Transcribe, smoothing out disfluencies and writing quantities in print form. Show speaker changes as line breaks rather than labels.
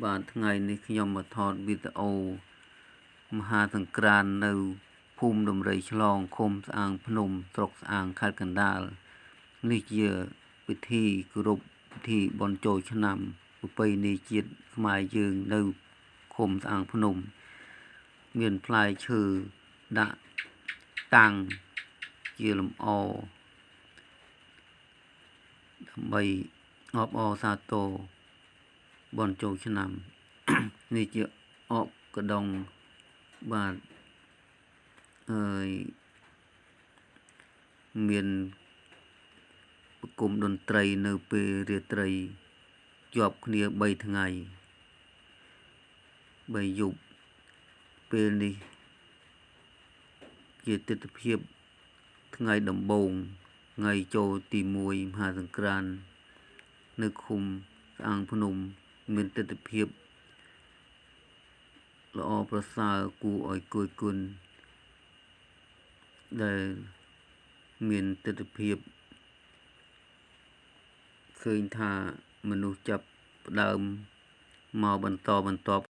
បាទថ្ងៃនេះខ្ញុំមកថតវីដេអូមហាសង្ក្រាន្តនៅភូមិដំរីឆ្លងឃុំស្អាងភ្នំស្រុកស្អាងខេត្តកណ្ដាលនេះជាពិធីគោរពពិធីបុណ្យចូលឆ្នាំប្រពៃណីជាតិខ្មែរយើងនៅឃុំស្អាងភ្នំមានផ្លែឈើដាក់តាំងជាលម្អដើម្បីអបអរសាទរបុណ្យចូលឆ្នាំនេះជាអកកដងបាទហើយមានប្រគំតន្ត្រីនៅពេលរាត្រីជាប់គ្នា3ថ្ងៃ3យប់ពេលនេះជាទិដ្ឋភាពថ្ងៃដំបូងថ្ងៃចូលទី1មហាសង្ក្រាន្តនៅឃុំស្អាងភ្នំមានទិដ្ឋភាពល្អប្រសើរគួរឲ្យគយគន់ដែលមានទិដ្ឋភាពឃើញថាមនុស្សចាប់ផ្ដើមមកបន្តបន្ទាប់